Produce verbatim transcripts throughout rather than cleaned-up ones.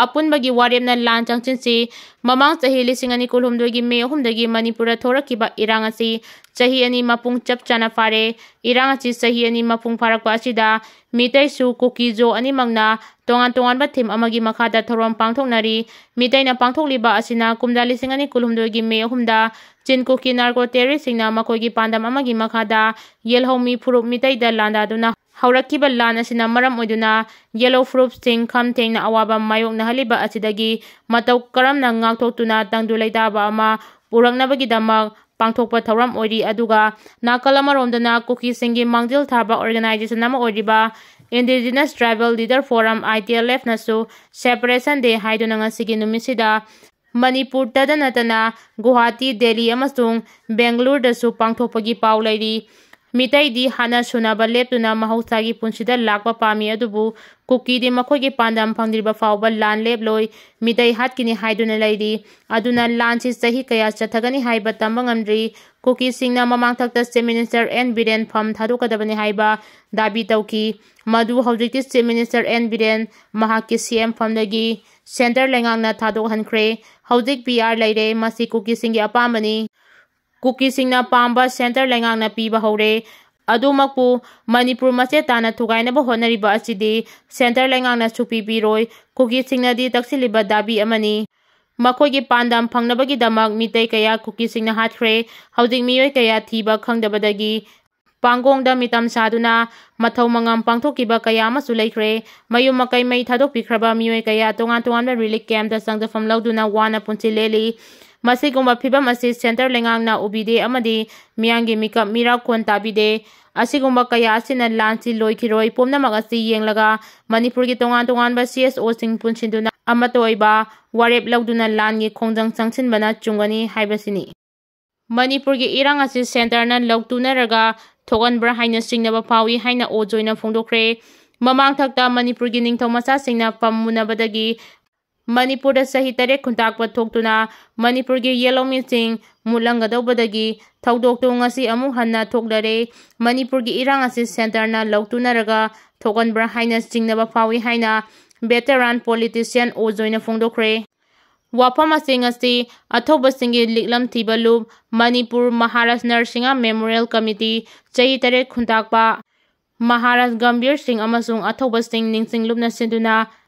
ꯑꯄꯨꯟꯕꯒꯤ ꯋꯥꯔꯦꯞꯅ ꯂꯥꯟ ꯆꯪꯁꯤꯟꯁꯤ꯫ ꯃꯃꯥꯡ ꯆꯍꯤ ꯂꯤꯁꯤꯡ ꯑꯅꯤ ꯀꯨꯟꯍꯨꯝꯗꯣꯏꯒꯤ ꯃꯦ ꯑꯍꯨꯝꯗꯒꯤ ꯃꯅꯤꯄꯨꯔꯗ ꯊꯣꯔꯛꯈꯤꯕ ꯏꯔꯥꯡ ꯑꯁꯤ ꯆꯍꯤ ꯑꯅꯤ ꯃꯄꯨꯡ ꯆꯞ ꯆꯥꯅ ꯐꯥꯔꯦ꯫ ꯏꯔꯥꯡ ꯑꯁꯤ ꯆꯍꯤ ꯑꯅꯤ ꯃꯄꯨꯡ ꯐꯥꯔꯛꯄ ꯑꯁꯤꯗ ꯃꯤꯇꯩꯁꯨ ꯀꯨꯀꯤꯖꯣ ꯑꯅꯤꯃꯛꯅ ꯇꯣꯉꯥꯟ ꯇꯣꯉꯥꯟꯕ ꯊꯤꯝ ꯑꯃꯒꯤ ꯃꯈꯥꯗ ꯊꯧꯔꯝ ꯄꯥꯡꯊꯣꯛꯅꯔꯤ꯫ ꯃꯤꯇꯩꯅ ꯄꯥꯡꯊꯣꯛꯂꯤꯕ ꯑꯁꯤꯅ ꯀꯨꯝꯖꯥ ꯂꯤꯁꯤꯡ ꯑꯅꯤ ꯀꯨꯟꯍꯨꯝꯗꯣꯏꯒꯤ ꯃꯦ ꯑꯍꯨꯝꯗ ꯆꯤꯟ ꯀꯨꯀꯤ ꯅꯥꯔꯀꯣ ꯇꯦꯔꯣꯔꯤꯁꯁꯤꯡꯅ ꯃꯈꯣꯏꯒꯤ ꯄꯥꯟꯗꯝ ꯑꯃꯒꯤ ꯃꯈꯥꯗ ꯌꯦꯜꯍꯧꯃꯤ ꯐꯨꯔꯨꯞ ꯃꯤꯇꯩꯗ ꯂꯥꯟꯗꯥꯗꯨꯅ ꯍꯧꯔꯛꯈꯤꯕ ꯂꯥꯟ ꯑꯁꯤꯅ ꯃꯔꯝ ꯑꯣꯏꯗꯨꯅ ꯌꯦꯜꯍꯧ ꯐꯨꯔꯨꯞꯁꯤꯡ ꯈꯝ ꯊꯦꯡꯅ ꯑꯋꯥꯕ ꯃꯥꯌꯣꯛꯅꯍꯜꯂꯤꯕ ꯑꯁꯤꯗꯒꯤ ꯃꯇꯧ ꯀꯔꯝꯅ ꯉꯥꯛꯊꯣꯛꯇꯨꯅ ꯇꯪꯗꯨ ꯂꯩꯇꯥꯕ ꯑꯃ ꯄꯨꯔꯛꯅꯕꯒꯤꯗꯃꯛ ꯄꯥꯡꯊꯣꯛꯄ ꯊꯧꯔꯝ ꯑꯣꯏꯔꯤ꯫ ꯑꯗꯨꯒ ꯅꯥꯀꯜ ꯑꯃꯔꯣꯝꯗꯅ ꯀꯨꯀꯤꯁꯤꯡꯒꯤ ꯃꯥꯡꯖꯤꯜ ꯊꯥꯕ organization ꯑꯃ ꯑꯣꯏꯔꯤꯕ Indigenous Tribal Leader Forum, I T L F ꯅꯁꯨ Separation Day ꯍꯥꯏꯗꯨꯅ ꯉꯁꯤꯒꯤ ꯅꯨꯃꯤꯠꯁꯤꯗ ꯃꯅꯤꯄꯨꯔꯗꯇ ꯅꯠꯇꯅ ꯒꯨꯋꯥꯍꯥꯇꯤ, ꯗꯦꯜꯂꯤ ꯑꯃꯁꯨꯡ ꯕꯦꯡꯒꯂꯨꯔꯗꯁꯨ ꯄꯥꯡꯊꯣꯛꯄꯒꯤ ꯄꯥꯎ ꯂꯩꯔꯤ꯫ ꯃꯤꯇꯩꯗꯤ ꯍꯥꯟꯅ ꯁꯨꯅꯕ ꯂꯦꯞꯇꯨꯅ ꯃꯍꯧꯁꯥꯒꯤ ꯄꯨꯟꯁꯤꯗ ꯂꯥꯛꯄ ꯄꯥꯝꯃꯤ, ꯑꯗꯨꯕꯨ ꯀꯨꯀꯤꯗꯤ ꯃꯈꯣꯏꯒꯤ ꯄꯥꯟꯗꯝ ꯐꯪꯗ꯭ꯔꯤꯕ ꯐꯥꯎꯕ ꯂꯥꯟ ꯂꯦꯞꯂꯣꯏ, ꯃꯤꯇꯩ ꯍꯥꯠꯈꯤꯅꯤ ꯍꯥꯏꯗꯨꯅ ꯂꯩꯔꯤ꯫ ꯑꯗꯨꯅ ꯂꯥꯟꯁꯤ ꯆꯍꯤ ꯀꯌꯥ ꯆꯠꯊꯒꯅꯤ ꯍꯥꯏꯕ ꯇꯝꯕ ꯉꯝꯗ꯭ꯔꯤ꯫ ꯀꯨꯀꯤꯁꯤꯡꯅ ꯃꯃꯥꯡꯊꯛꯇ Chief Minister N ꯕꯤꯔꯦꯟ ꯐꯝ ꯊꯥꯗꯣꯛꯀꯗꯕꯅꯤ ꯍꯥꯏꯕ ꯗꯥꯕꯤ ꯇꯧꯈꯤ꯫ ꯃꯗꯨ ꯍꯧꯖꯤꯛꯇꯤ Chief Minister N ꯕꯤꯔꯦꯟ ꯃꯍꯥꯛꯀꯤ C M ꯐꯝꯗꯒꯤ centre ꯂꯩꯉꯥꯛꯅ ꯊꯥꯗꯣꯛꯍꯟꯈ꯭ꯔꯦ꯫ ꯍꯧꯖꯤꯛ P R ꯂꯩꯔꯦ, ꯃꯁꯤ ꯀꯨꯀꯤꯁꯤꯡꯒꯤ ꯑꯄꯥꯝꯕꯅꯤ꯫ ꯀꯨꯀꯤꯁꯤꯡꯅ ꯄꯥꯝꯕ centre ꯂꯩꯉꯥꯛꯅ ꯄꯤꯕ ꯍꯧꯔꯦ꯫ ꯑꯗꯨꯃꯛꯄꯨ ꯃꯅꯤꯄꯨꯔ ꯃꯆꯦꯠ ꯇꯥꯅ ꯊꯨꯒꯥꯏꯅꯕ ꯍꯣꯠꯅꯔꯤꯕ ꯑꯁꯤꯗꯤ centre ꯂꯩꯉꯥꯛꯅ ꯁꯨꯄꯤ ꯄꯤꯔꯣꯏ꯫ ꯀꯨꯀꯤꯁꯤꯡꯅꯗꯤ ꯇꯛꯁꯤꯜꯂꯤꯕ ꯗꯥꯕꯤ ꯑꯃꯅꯤ꯫ ꯃꯈꯣꯏꯒꯤ ꯄꯥꯟꯗꯝ ꯐꯪꯅꯕꯒꯤꯗꯃꯛ ꯃꯤꯇꯩ ꯀꯌꯥ ꯀꯨꯀꯤꯁꯤꯡꯅ ꯍꯥꯠꯈ꯭ꯔꯦ꯫ ꯍꯧꯖꯤꯛ ꯃꯤꯑꯣꯏ ꯀꯌꯥ ꯊꯤꯕ ꯈꯪꯗꯕꯗꯒꯤ ꯄꯥꯡꯒꯣꯡꯗ ꯃꯤꯇꯝ ꯁꯥꯗꯨꯅ ꯃꯊꯧ ꯃꯉꯝ ꯄꯥꯡꯊꯣꯛꯈꯤꯕ ꯀꯌꯥ ꯑꯃꯁꯨ ꯂꯩꯈ꯭ꯔꯦ꯫ ꯃꯌꯨꯝ ꯃꯀꯩ ꯃꯩ ꯊꯥꯗꯣꯛꯄꯤꯈ꯭ꯔꯕ ꯃꯤꯑꯣꯏ ꯀꯌꯥ ꯇꯣꯉꯥꯟ ꯇꯣꯉꯥꯟꯕ relief camp ꯇ ꯆꯪꯖꯐꯝ ꯂꯧꯗꯨꯅ ꯋꯥꯅ ꯄꯨꯟꯁꯤ ꯂꯦꯜꯂꯤ꯫ ꯃꯁꯤꯒꯨꯝꯕ ꯐꯤꯕꯝ ꯑꯁꯤ centre ꯂꯩꯉꯥꯛꯅ ꯎꯕꯤꯗꯦ ꯑꯃꯗꯤ ꯃꯤꯌꯥꯝꯒꯤ ꯃꯤꯀꯞ ꯃꯤꯔꯥꯎꯈꯣꯟ ꯇꯥꯕꯤꯗꯦ꯫ ꯑꯁꯤꯒꯨꯝꯕ ꯀꯌꯥ ꯑꯁꯤꯅ ꯂꯥꯟꯁꯤ ꯂꯣꯏꯈꯤꯔꯣꯏ꯫ ꯄꯨꯝꯅꯃꯛ ꯑꯁꯤ ꯌꯦꯡꯂꯒ ꯃꯅꯤꯄꯨꯔꯒꯤ ꯇꯣꯉꯥꯟ ꯇꯣꯉꯥꯟꯕ C S O ꯁꯤꯡ ꯄꯨꯟꯁꯤꯟꯗꯨꯅ ꯑꯃꯠꯇ ꯑꯣꯏꯕ ꯋꯥꯔꯦꯞ ꯂꯧꯗꯨꯅ ꯂꯥꯟꯒꯤ ꯈꯣꯡꯖꯪ ꯆꯪꯁꯤꯟꯕꯅ ꯆꯨꯝꯒꯅꯤ ꯍꯥꯏꯕꯁꯤꯅꯤ꯫ ꯃꯅꯤꯄꯨꯔꯒꯤ ꯏꯔꯥꯡ ꯑꯁꯤ centre ꯅ ꯂꯧꯇꯨꯅꯔꯒ ꯊꯣꯛꯍꯟꯕ꯭ꯔꯥ ꯍꯥꯏꯅ ꯆꯤꯡꯅꯕ ꯐꯥꯎꯏ ꯍꯥꯏꯅ ꯑꯣ ꯖꯣꯏꯅ ꯐꯣꯡꯗꯣꯛꯈ꯭ꯔꯦ꯫ ꯃꯃꯥꯡꯊꯛꯇ ꯃꯅꯤꯄꯨꯔꯒꯤ ꯅꯤꯡꯊꯧ ꯃꯆꯥꯁꯤꯡꯅ ꯐꯝ ꯃꯨꯟꯅꯕꯗꯒꯤ ꯃꯅꯤꯄꯨꯔꯗ ꯆꯍꯤ ꯇꯔꯦꯠ ꯈꯨꯟꯇꯥꯛꯄ ꯊꯣꯛꯇꯨꯅ ꯃꯅꯤꯄꯨꯔꯒꯤ ꯌꯦꯜꯍꯧꯃꯤꯁꯤꯡ ꯃꯨꯠꯂꯝꯒꯗꯧꯕꯗꯒꯤ ꯊꯧꯗꯣꯛꯇꯨ ꯉꯁꯤ ꯑꯃꯨꯛ ꯍꯟꯅ ꯊꯣꯛꯂꯔꯦ꯫ ꯃꯅꯤꯄꯨꯔꯒꯤ ꯏꯔꯥꯡ ꯑꯁꯤ centre ꯅ ꯂꯧꯇꯨꯅꯔꯒ ꯊꯣꯛꯍꯟꯕ꯭ꯔꯥ ꯍꯥꯏꯅ ꯆꯤꯡꯅꯕ ꯐꯥꯎꯏ ꯍꯥꯏꯅ veteran politician ꯑꯣ ꯖꯣꯏꯅ ꯐꯣꯡꯗꯣꯛꯈ꯭ꯔꯦ꯫ ꯋꯥꯐꯝ ꯑꯁꯤ ꯉꯁꯤ ꯑꯊꯧꯕꯁꯤꯡꯒꯤ ꯂꯤꯛꯂꯝ ꯊꯤꯕ ꯂꯨꯞ, ꯃꯅꯤꯄꯨꯔ ꯃꯍꯥꯔꯥꯖ ꯅꯔꯁꯤꯡꯍ ꯃꯦꯃꯣꯔꯤꯌꯦꯜ ꯀꯃꯤꯇꯤ ꯆꯍꯤ ꯇꯔꯦꯠ ꯈꯨꯟꯇꯥꯛꯄ ꯃꯍꯥꯔꯥꯖ ꯒꯝꯚꯤꯔ ꯁꯤꯡ ꯑꯃꯁꯨꯡ ꯑꯊꯧꯕꯁꯤꯡ ꯅꯤꯡꯁꯤꯡ ꯂꯨꯞꯅ ꯁꯤꯟꯗꯨꯅ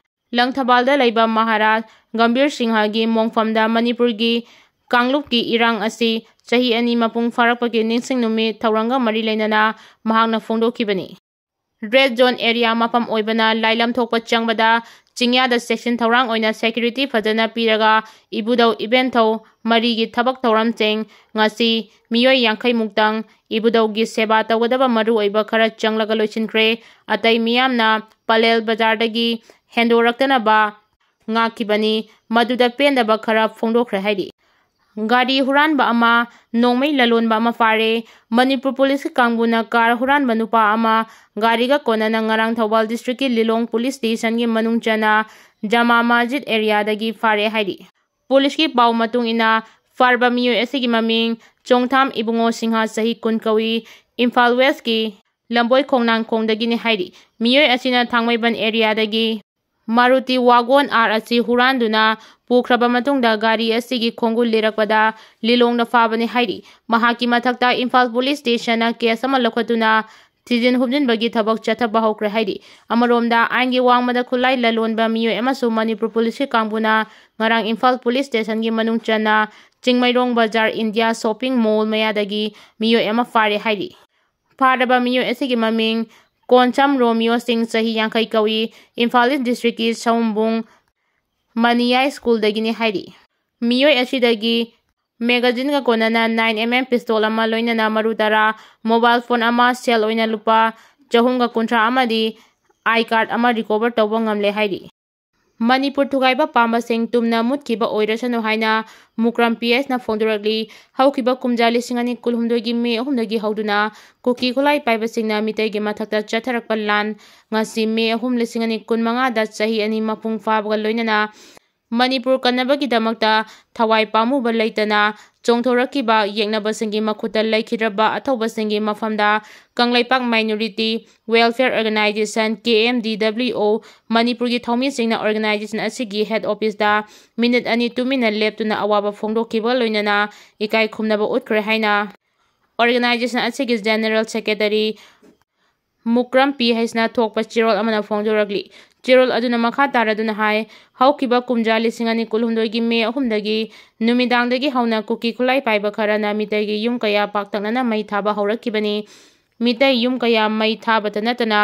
ꯂꯪꯊꯕꯥꯜꯗ ꯂꯩꯕ ꯃꯍꯥꯔꯥꯖ ꯒꯝꯚꯤꯔ ꯁꯤꯡꯍꯒꯤ ꯃꯣꯡꯐꯝꯗ ꯃꯅꯤꯄꯨꯔꯒꯤ ꯀꯥꯡꯂꯨꯞꯀꯤ ꯏꯔꯥꯡ ꯑꯁꯤ ꯆꯍꯤ ꯑꯅꯤ ꯃꯄꯨꯡ ꯐꯥꯔꯛꯄꯒꯤ ꯅꯤꯡꯁꯤꯡ ꯅꯨꯃꯤꯠ ꯊꯧꯔꯝꯒ ꯃꯔꯤ ꯂꯩꯅꯅ ꯃꯍꯥꯛꯅ ꯐꯣꯡꯗꯣꯛꯈꯤꯕꯅꯤ꯫ Red Zone Area ꯃꯐꯝ ꯑꯣꯏꯕꯅ ꯂꯥꯏꯂꯝ ꯊꯣꯛꯄ ꯆꯪꯕꯗ ꯆꯤꯡꯌꯥꯗ ꯆꯦꯛꯁꯤꯟ ꯊꯧꯔꯥꯡ ꯑꯣꯏꯅ security ꯐꯖꯅ ꯄꯤꯔꯒ ꯏꯕꯨꯙꯧ ꯏꯕꯦꯟꯊꯧ ꯃꯔꯤꯒꯤ ꯊꯕꯛ ꯊꯧꯔꯝꯁꯤꯡ ꯉꯁꯤ ꯃꯤꯑꯣꯏ ꯌꯥꯡꯈꯩ ꯃꯨꯛꯇꯪ ꯏꯕꯨꯙꯧꯒꯤ ꯁꯦꯕꯥ ꯇꯧꯒꯗꯕ ꯃꯔꯨꯑꯣꯏꯕ ꯈꯔ ꯆꯪꯂꯒ ꯂꯣꯏꯁꯤꯟꯈ꯭ꯔꯦ꯫ ꯑꯇꯩ ꯃꯤꯌꯥꯝꯅ ꯄꯂꯦꯜ ꯕꯖꯥꯔꯗꯒꯤ ꯍꯦꯟꯗꯣꯔꯛꯇꯅꯕ ꯉꯥꯛꯈꯤꯕꯅꯤ꯫ ꯃꯗꯨꯗ ꯄꯦꯟꯗꯕ ꯈꯔ ꯐꯣꯡꯗꯣꯛꯈ꯭ꯔꯦ ꯍꯥꯏꯔꯤ꯫ ꯒꯥꯔꯤ ꯍꯨꯔꯥꯟꯕ ꯑꯃ, ꯅꯣꯡꯃꯩ ꯂꯂꯣꯟꯕ ꯑꯃ ꯐꯥꯔꯦ꯫ ꯃꯅꯤꯄꯨꯔ ꯄꯨꯂꯤꯁꯀꯤ ꯀꯥꯡꯕꯨꯅ ꯀꯥꯔ ꯍꯨꯔꯥꯟꯕ ꯅꯨꯄꯥ ꯑꯃ ꯒꯥꯔꯤꯒ ꯀꯣꯟꯅꯅ ꯉꯔꯥꯡ ꯊꯧꯕꯥꯜ district ꯀꯤ ꯂꯤꯂꯣꯡ ꯄꯨꯂꯤꯁ ꯁ꯭ꯇꯦꯁꯟꯒꯤ ꯃꯅꯨꯡ ꯆꯟꯅ ꯖꯃꯥ ꯃꯁꯖꯤꯗ area ꯗꯒꯤ ꯐꯥꯔꯦ ꯍꯥꯏꯔꯤ꯫ ꯄꯨꯂꯤꯁꯀꯤ ꯄꯥꯎ ꯃꯇꯨꯡ ꯏꯟꯅ, ꯐꯥꯔꯕ ꯃꯤꯑꯣꯏ ꯑꯁꯤꯒꯤ ꯃꯃꯤꯡ ꯆꯣꯡꯊꯥꯝ ꯏꯕꯨꯡꯉꯣ ꯁꯤꯡꯍ, ꯆꯍꯤ ꯀꯨꯟ ꯀꯧꯏ, ꯏꯝꯐꯥꯜ West ꯀꯤ ꯂꯝꯕꯣꯏ ꯈꯣꯡꯅꯥꯡꯈꯣꯡꯗꯒꯤꯅꯤ ꯍꯥꯏꯔꯤ꯫ ꯃꯤꯑꯣꯏ ꯑꯁꯤꯅ ꯊꯥꯡꯃꯩꯕꯟ area ꯗꯒꯤ ꯃꯥꯔꯨꯇꯤ ꯋꯥꯒꯣꯟ R ꯑꯁꯤ ꯍꯨꯔꯥꯟꯗꯨꯅ ꯄꯨꯈ꯭ꯔꯕ ꯃꯇꯨꯡꯗ ꯒꯥꯔꯤ ꯑꯁꯤꯒꯤ ꯈꯣꯡꯒꯨꯜ ꯂꯤꯔꯛꯄꯗ ꯂꯤꯂꯣꯡꯗ ꯐꯥꯕꯅꯤ ꯍꯥꯏꯔꯤ꯫ ꯃꯍꯥꯛꯀꯤ ꯃꯊꯛꯇ ꯏꯝꯐꯥꯜ ꯄꯨꯂꯤꯁ ꯁ꯭ꯇꯦꯁꯟꯅ case ꯑꯃ ꯂꯧꯈꯠꯇꯨꯅ ꯊꯤꯖꯤꯟ ꯍꯨꯝꯖꯤꯟꯕꯒꯤ ꯊꯕꯛ ꯆꯠꯊꯕ ꯍꯧꯈ꯭ꯔꯦ ꯍꯥꯏꯔꯤ꯫ ꯑꯃꯔꯣꯝꯗ, ꯑꯥꯏꯟꯒꯤ ꯋꯥꯡꯃꯗ ꯈꯨꯠꯂꯥꯏ ꯂꯂꯣꯟꯕ ꯃꯤꯑꯣꯏ ꯑꯃꯁꯨ ꯃꯅꯤꯄꯨꯔ ꯄꯨꯂꯤꯁꯀꯤ ꯀꯥꯡꯕꯨꯅ ꯉꯔꯥꯡ ꯏꯝꯐꯥꯜ ꯄꯨꯂꯤꯁ ꯁ꯭ꯇꯦꯁꯟꯒꯤ ꯃꯅꯨꯡ ꯆꯟꯅ ꯆꯤꯡꯃꯩꯔꯣꯡ ꯕꯖꯥꯔ ꯏꯟꯗꯤꯌꯥ ꯁꯣꯞꯄꯤꯡ ꯃꯣꯜ ꯃꯌꯥꯗꯒꯤ ꯃꯤꯑꯣꯏ ꯑꯃ ꯐꯥꯔꯦ ꯍꯥꯏꯔꯤ꯫ ꯐꯥꯔꯕ ꯃꯤꯑꯣꯏ ꯑꯁꯤꯒꯤ ꯃꯃꯤꯡ ꯀꯣꯟꯁꯝ ꯔꯣꯃꯤꯌꯣ ꯁꯤꯡ, ꯆꯍꯤ ꯌꯥꯡꯈꯩ ꯀꯧꯏ, ꯏꯝꯐꯥꯜ East district ꯀꯤ ꯁꯋꯨꯝꯕꯨꯡ ꯃꯅꯤꯌꯥꯏ ꯁ꯭ꯀꯨꯜꯗꯒꯤꯅꯤ ꯍꯥꯏꯔꯤ꯫ ꯃꯤꯑꯣꯏ ꯑꯁꯤꯗꯒꯤ magazine ꯒ ꯀꯣꯟꯅꯅ nine M M pistol ꯑꯃ, ꯂꯣꯏꯅꯅ ꯃꯔꯨ ꯇꯔꯥ, mobile phone ꯑꯃ, ꯁꯦꯜ ꯑꯣꯏꯅ ꯂꯨꯄꯥ ꯆꯍꯨꯝꯒ ꯀꯨꯟꯊ꯭ꯔꯥ ꯑꯃꯗꯤ I card ꯑꯃ recover ꯇꯧꯕ ꯉꯝꯂꯦ ꯍꯥꯏꯔꯤ꯫ ꯃꯅꯤꯄꯨꯔ ꯊꯨꯒꯥꯏꯕ ꯄꯥꯝꯕꯁꯤꯡ ꯇꯨꯝꯅ ꯃꯨꯠꯈꯤꯕ ꯑꯣꯏꯔꯁꯅꯨ ꯍꯥꯏꯅ ꯃꯨꯀ꯭ꯔꯥꯝ P S ꯅ ꯐꯣꯡꯗꯣꯔꯛꯂꯤ꯫ ꯍꯧꯈꯤꯕ ꯀꯨꯝꯖꯥ ꯂꯤꯁꯤꯡ ꯑꯅꯤ ꯀꯨꯟꯍꯨꯝꯗꯣꯏꯒꯤ May ꯑꯍꯨꯝꯗꯒꯤ ꯍꯧꯗꯨꯅ ꯀꯨꯀꯤ ꯈꯨꯠꯂꯥꯏ ꯄꯥꯏꯕꯁꯤꯡꯅ ꯃꯤꯇꯩꯒꯤ ꯃꯊꯛꯇ ꯆꯠꯊꯔꯛꯄ ꯂꯥꯟ ꯉꯁꯤ May ꯑꯍꯨꯝ, ꯂꯤꯁꯤꯡ ꯑꯅꯤ ꯀꯨꯟꯃꯉꯥꯗ ꯆꯍꯤ ꯑꯅꯤ ꯃꯄꯨꯡ ꯐꯥꯕꯒ ꯂꯣꯏꯅꯅ ꯃꯅꯤꯄꯨꯔ ꯀꯟꯅꯕꯒꯤꯗꯃꯛꯇ ꯊꯋꯥꯏ ꯄꯥꯝꯃꯨꯕ ꯂꯩꯇꯅ ꯆꯣꯡꯊꯣꯔꯛꯈꯤꯕ ꯌꯦꯛꯅꯕꯁꯤꯡꯒꯤ ꯃꯈꯨꯠꯇ ꯂꯩꯈꯤꯗ꯭ꯔꯕ ꯑꯊꯧꯕꯁꯤꯡꯒꯤ ꯃꯐꯝꯗ Kangleipak Minority Welfare Organization, K M D W O, ꯃꯅꯤꯄꯨꯔꯒꯤ ꯊꯧꯃꯤꯁꯤꯡꯅ organization ꯑꯁꯤꯒꯤ head office ꯇ minute ꯑꯅꯤ ꯇꯨꯃꯤꯟꯅ ꯂꯦꯞꯇꯨꯅ ꯑꯋꯥꯕ ꯐꯣꯡꯗꯣꯛꯈꯤꯕ ꯂꯣꯏꯅꯅ ꯏꯀꯥꯏ ꯈꯨꯝꯅꯕ ꯎꯠꯈ꯭ꯔꯦ ꯍꯥꯏꯅ organization ꯑꯁꯤꯒꯤ General Secretary ꯃꯨꯀ꯭ꯔꯝ ꯄꯤ ꯍꯩꯁꯅ ꯊꯣꯛꯄ ꯆꯦꯔꯣꯜ ꯑꯃꯅ ꯐꯣꯡꯗꯣꯔꯛꯂꯤ꯫ ꯆꯦꯔꯣꯜ ꯑꯗꯨꯅ ꯃꯈꯥ ꯇꯥꯔꯗꯨꯅ ꯍꯥꯏ, ꯍꯧꯈꯤꯕ ꯀꯨꯝꯖꯥ ꯂꯤꯁꯤꯡ ꯑꯅꯤ ꯀꯨꯟꯍꯨꯝꯗꯣꯏꯒꯤ ꯃꯦ ꯑꯍꯨꯝꯗꯒꯤ ꯅꯨꯃꯤꯗꯥꯡꯗꯒꯤ ꯍꯧꯅ ꯀꯨꯀꯤ ꯈꯨꯠꯂꯥꯏ ꯄꯥꯏꯕ ꯈꯔꯅ ꯃꯤꯇꯩꯒꯤ ꯌꯨꯝ ꯀꯌꯥ ꯄꯥꯛꯇꯛꯅꯅ ꯃꯩ ꯊꯥꯕ ꯍꯧꯔꯛꯈꯤꯕꯅꯤ꯫ ꯃꯤꯇꯩ ꯌꯨꯝ ꯀꯌꯥ ꯃꯩ ꯊꯥꯕꯇ ꯅꯠꯇꯅ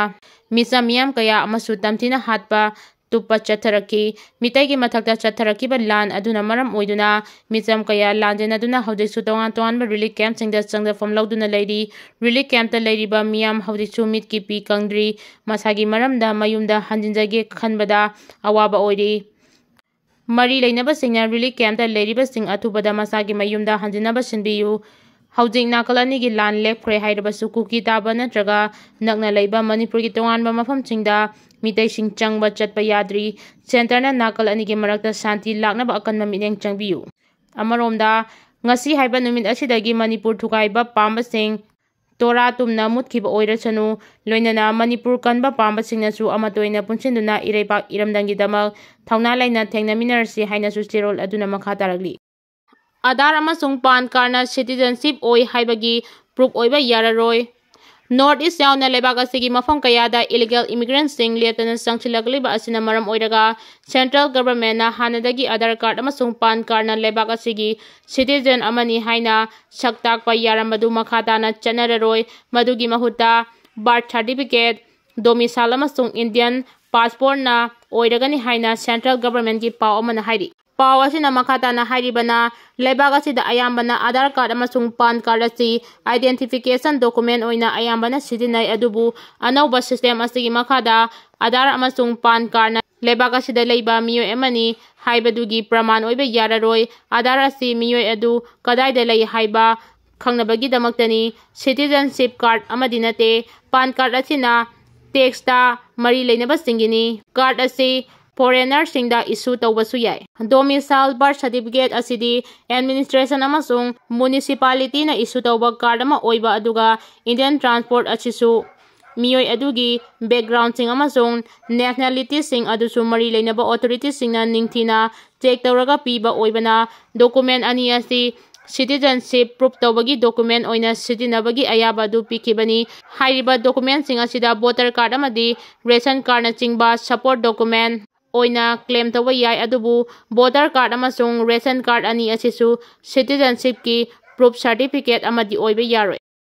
ꯃꯤꯆꯝ ꯃꯤꯌꯥꯝ ꯀꯌꯥ ꯑꯃꯁꯨ ꯇꯝꯊꯤꯅ ꯍꯥꯠꯄ ꯇꯨꯞꯄ ꯆꯠꯊꯔꯛꯈꯤ꯫ ꯃꯤꯇꯩꯒꯤ ꯃꯊꯛꯇ ꯆꯠꯊꯔꯛꯈꯤꯕ ꯂꯥꯟ ꯑꯗꯨꯅ ꯃꯔꯝ ꯑꯣꯏꯗꯨꯅ ꯃꯤꯆꯝ ꯀꯌꯥ ꯂꯥꯟꯖꯦꯟꯅꯗꯨꯅ ꯍꯧꯖꯤꯛꯁꯨ ꯇꯣꯉꯥꯟ ꯇꯣꯉꯥꯟꯕ relief camp ꯁꯤꯡꯗ ꯆꯪꯖꯐꯝ ꯂꯧꯗꯨꯅ ꯂꯩꯔꯤ꯫ Relief camp ꯇ ꯂꯩꯔꯤꯕ ꯃꯤꯌꯥꯝ ꯍꯧꯖꯤꯛꯁꯨ ꯃꯤꯠꯀꯤ ꯄꯤ ꯀꯪꯗ꯭ꯔꯤ꯫ ꯃꯁꯥꯒꯤ ꯃꯔꯝꯗ ꯃꯌꯨꯝꯗ ꯍꯟꯖꯤꯟꯖꯒꯦ ꯈꯟꯕꯗ ꯑꯋꯥꯕ ꯑꯣꯏꯔꯤ꯫ ꯃꯔꯤ ꯂꯩꯅꯕꯁꯤꯡꯅ relief camp ꯇ ꯂꯩꯔꯤꯕꯁꯤꯡ ꯑꯊꯨꯕꯗ ꯃꯁꯥꯒꯤ ꯃꯌꯨꯝꯗ ꯍꯟꯖꯤꯟꯅꯕ ꯁꯤꯟꯕꯤꯌꯨ꯫ ꯍꯧꯖꯤꯛ ꯅꯥꯀꯜ ꯑꯅꯤꯒꯤ ꯂꯥꯟ ꯂꯦꯞꯈ꯭ꯔꯦ ꯍꯥꯏꯔꯕꯁꯨ ꯀꯨꯀꯤ ꯇꯥꯕ ꯅꯠꯇ꯭ꯔꯒ ꯅꯛꯅ ꯂꯩꯕ ꯃꯅꯤꯄꯨꯔꯒꯤ ꯇꯣꯉꯥꯟꯕ ꯃꯐꯝꯁꯤꯡꯗ ꯃꯤꯇꯩꯁꯤꯡ ꯆꯪꯕ ꯆꯠꯄ ꯌꯥꯗ꯭ꯔꯤ꯫ Centre ꯅ ꯅꯥꯀꯜ ꯑꯅꯤꯒꯤ ꯃꯔꯛꯇ ꯁꯥꯟꯇꯤ ꯂꯥꯛꯅꯕ ꯑꯀꯟꯕ ꯃꯤꯠꯌꯦꯡ ꯆꯪꯕꯤꯌꯨ꯫ ꯑꯃꯔꯣꯝꯗ, ꯉꯁꯤ ꯍꯥꯏꯕ ꯅꯨꯃꯤꯠ ꯑꯁꯤꯗꯒꯤ ꯃꯅꯤꯄꯨꯔ ꯊꯨꯒꯥꯏꯕ ꯄꯥꯝꯕꯁꯤꯡ ꯇꯣꯔꯥ ꯇꯨꯝꯅ ꯃꯨꯠꯈꯤꯕ ꯑꯣꯏꯔꯁꯅꯨ, ꯂꯣꯏꯅꯅ ꯃꯅꯤꯄꯨꯔ ꯀꯟꯕ ꯄꯥꯝꯕꯁꯤꯡꯅꯁꯨ ꯑꯃꯠꯇ ꯑꯣꯏꯅ ꯄꯨꯟꯁꯤꯟꯗꯨꯅ ꯏꯔꯩꯄꯥꯛ ꯏꯔꯝꯗꯝꯒꯤꯗꯃꯛ ꯊꯧꯅꯥ ꯂꯩꯅ ꯊꯦꯡꯅꯃꯤꯟꯅꯔꯁꯤ ꯍꯥꯏꯅꯁꯨ ꯆꯦꯔꯣꯜ ꯑꯗꯨꯅ ꯃꯈꯥ ꯇꯥꯔꯛꯂꯤ꯫ ꯑꯥꯙꯥꯔ ꯑꯃꯁꯨꯡ ꯄꯥꯟ ꯀꯥꯔꯗꯅ citizenship ꯑꯣꯏ ꯍꯥꯏꯕꯒꯤ proof ꯑꯣꯏꯕ ꯌꯥꯔꯔꯣꯏ꯫ North East ꯌꯥꯎꯅ ꯂꯩꯕꯥꯛ ꯑꯁꯤꯒꯤ ꯃꯐꯝ ꯀꯌꯥꯗ illegal immigrant ꯁꯤꯡ ꯂꯦꯞꯇꯅ ꯆꯪꯁꯤꯜꯂꯛꯂꯤꯕ ꯑꯁꯤꯅ ꯃꯔꯝ ꯑꯣꯏꯔꯒ central government ꯅ ꯍꯥꯟꯅꯗꯒꯤ ꯑꯥꯙꯥꯔ ꯀꯥꯔꯗ ꯑꯃꯁꯨꯡ ꯄꯥꯟ ꯀꯥꯔꯗꯅ ꯂꯩꯕꯥꯛ ꯑꯁꯤꯒꯤ citizen ꯑꯃꯅꯤ ꯍꯥꯏꯅ ꯁꯛ ꯇꯥꯛꯄ ꯌꯥꯔꯝꯕꯗꯨ ꯃꯈꯥ ꯇꯥꯅ ꯆꯠꯅꯔꯔꯣꯏ꯫ ꯃꯗꯨꯒꯤ ꯃꯍꯨꯠꯇ birth certificate, domicile ꯑꯃꯁꯨꯡ Indian passport ꯅ ꯑꯣꯏꯔꯒꯅꯤ ꯍꯥꯏꯅ central government ꯀꯤ ꯄꯥꯎ ꯑꯃꯅ ꯍꯥꯏꯔꯤ꯫ ꯄꯥꯎ ꯑꯁꯤꯅ ꯃꯈꯥ ꯇꯥꯅ ꯍꯥꯏꯔꯤꯕꯅ, ꯂꯩꯕꯥꯛ ꯑꯁꯤꯗ ꯑꯌꯥꯝꯕꯅ ꯑꯥꯙꯥꯔ ꯀꯥꯔꯗ ꯑꯃꯁꯨꯡ ꯄꯥꯟ ꯀꯥꯔꯗ ꯑꯁꯤ identification document ꯑꯣꯏꯅ ꯑꯌꯥꯝꯕꯅ ꯁꯤꯖꯤꯟꯅꯩ, ꯑꯗꯨꯕꯨ ꯑꯅꯧꯕ system ꯑꯁꯤꯒꯤ ꯃꯈꯥꯗ ꯑꯥꯙꯥꯔ ꯑꯃꯁꯨꯡ ꯄꯥꯟ ꯀꯥꯔꯗꯅ ꯂꯩꯕꯥꯛ ꯑꯁꯤꯗ ꯂꯩꯕ ꯃꯤꯑꯣꯏ ꯑꯃꯅꯤ ꯍꯥꯏꯕꯗꯨꯒꯤ ꯄ꯭ꯔꯃꯥꯟ ꯑꯣꯏꯕ ꯌꯥꯔꯔꯣꯏ꯫ ꯑꯥꯙꯥꯔ ꯑꯁꯤ ꯃꯤꯑꯣꯏ ꯑꯗꯨ ꯀꯗꯥꯏꯗ ꯂꯩ ꯍꯥꯏꯕ ꯈꯪꯅꯕꯒꯤꯗꯃꯛꯇꯅꯤ꯫ Citizenship card ꯑꯃꯗꯤ ꯅꯠꯇꯦ꯫ ꯄꯥꯟ ꯀꯥꯔꯗ ꯑꯁꯤꯅ tax ꯇ ꯃꯔꯤ ꯂꯩꯅꯕꯁꯤꯡꯒꯤꯅꯤ꯫ ꯀꯥꯔꯗ ꯑꯁꯤ foreignerꯁꯤꯡꯗ issue ꯇꯧꯕꯁꯨ ꯌꯥꯏ꯫ Domicile birth certificate ꯑꯁꯤꯗꯤ administration ꯑꯃꯁꯨꯡ municipalityꯅ issue ꯇꯧꯕ card ꯑꯃ ꯑꯣꯏꯕ, ꯑꯗꯨꯒ Indian transport ꯑꯁꯤꯁꯨ ꯃꯤꯑꯣꯏ ꯑꯗꯨꯒꯤ backgroundꯁꯤꯡ ꯑꯃꯁꯨꯡ nationalityꯁꯤꯡ ꯑꯗꯨꯁꯨ ꯃꯔꯤ ꯂꯩꯅꯕ authorityꯁꯤꯡꯅ ꯅꯤꯡꯊꯤꯅ check ꯇꯧꯔꯒ ꯄꯤꯕ ꯑꯣꯏꯕꯅ, document ꯑꯅꯤ ꯑꯁꯤ citizenship proof ꯇꯧꯕꯒꯤ document ꯑꯣꯏꯅ ꯁꯤꯖꯤꯟꯅꯕꯒꯤ ꯑꯌꯥꯕ ꯑꯗꯨ ꯄꯤꯈꯤꯕꯅꯤ꯫ ꯍꯥꯏꯔꯤꯕ documentꯁꯤꯡ ꯑꯁꯤꯗ voter card ꯑꯃꯗꯤ ration cardꯅꯆꯤꯡꯕ support document ꯑꯣꯏꯅ claim ꯇꯧꯕ ꯌꯥꯏ, ꯑꯗꯨꯕꯨ voter card ꯑꯃꯁꯨꯡ ration card ꯑꯅꯤ ꯑꯁꯤꯁꯨ citizenshipꯀꯤ proof certificate ꯑꯃꯗꯤ ꯑꯣꯏꯕ ꯌꯥꯔꯣꯏ꯫